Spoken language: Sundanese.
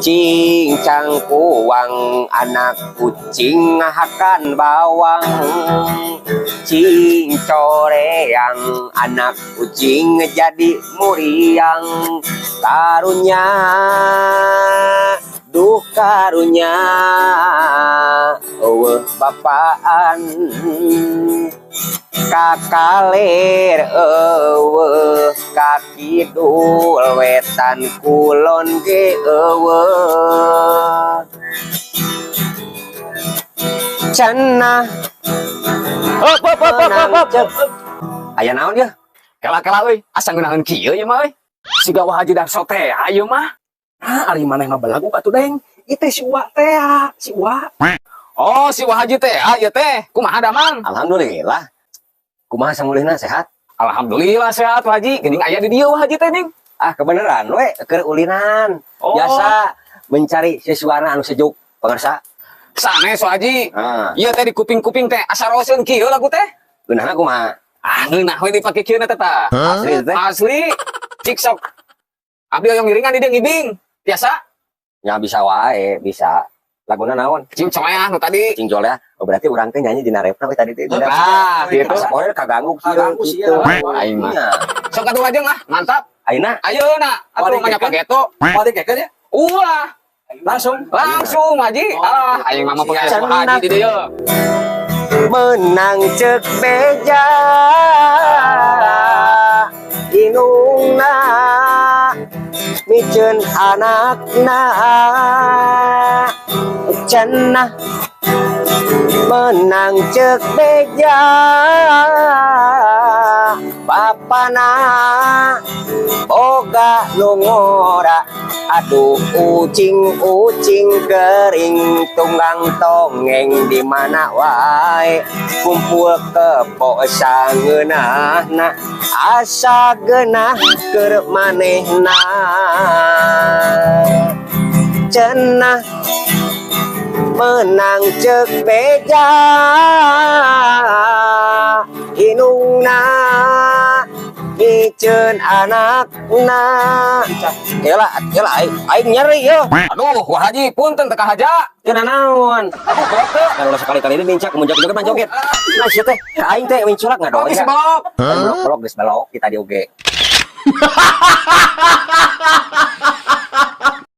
Cing cangkuang, anak kucing ngahakan bawang. Cing coreang, anak kucing jadi muriang. Karunya, duh karunya, euweuh bapaan. Ka kaler euweuh, ka kidul, wetan kulon ge euweuh. Cenah Hop hop hop hop hop hop. Aya naon ya? Kela-kela euy, asa ngeunaheun kieu ieu mah euy. Siga Wa Haji Darso teh ieu mah. Ah, ari maneh mah belagu atuh, Deng. Itu si Uwa teh, si Uwa. Oh, si Wa Haji teh, ah ieu teh. Kumaha damang? Alhamdulillah. Kumaha samulihna, sehat? Alhamdulillah sehat, Wa Haji. Geuning aya di dieu Wa Haji teh ning. Ah, kebeneran we keur ulinan. Oh. Biasa mencari sesuatu anu sejuk, pangersa. Sanes, Wa Haji. Ah, Ieu teh di kuping-kuping teh asa roseun kieu lagu teh. Geunahna kumaha? Ah, ngeunah we dipake kieu teh tah. Asli teh? Asli. Cik sok. Abdi hoyong ngiringan di dieu ngibing. Biasa? Ya bisa wae, bisa. Laguna naon? Cing coleah nu tadi. Cing ya. Oh, berarti urang teh nyanyi dina refna we tadi teh. Ah, gitu. Asa poe kaganggu kieu Kaganggu sih, gitu. ya. Aing mah. Iya. Sok atuh lajeng ah, mantap. Ayeuna? Ayeuna atuh Waduh, mah kekeun. Geto. Paling kekeun ya? Ulah, Langsung. Langsung Haji. Ah, aing mah punya Cenah. Haji di dieu. Menang cek beja indungna miceun anakna. Cenah menang cek beja bapana boga nu ngora. Aduh, ucing-ucing kering tunggang tongeng di mana wae kumpul kebo sangeunahna asa geunah keur manehna. Cenah menang cek beja indungna miceun anakna. Kela kela, aing aing nyeri yo. Aduh, Wa Haji, punten teu kahaja. Teu naon. Aduh, belok teu. Kalau sekali-kali ini mincak mun joget mah joget. Nah, sia teh ka aing teh minculak Oh, ngadoya. geus belok. Belok belok, geus belok kita di oge.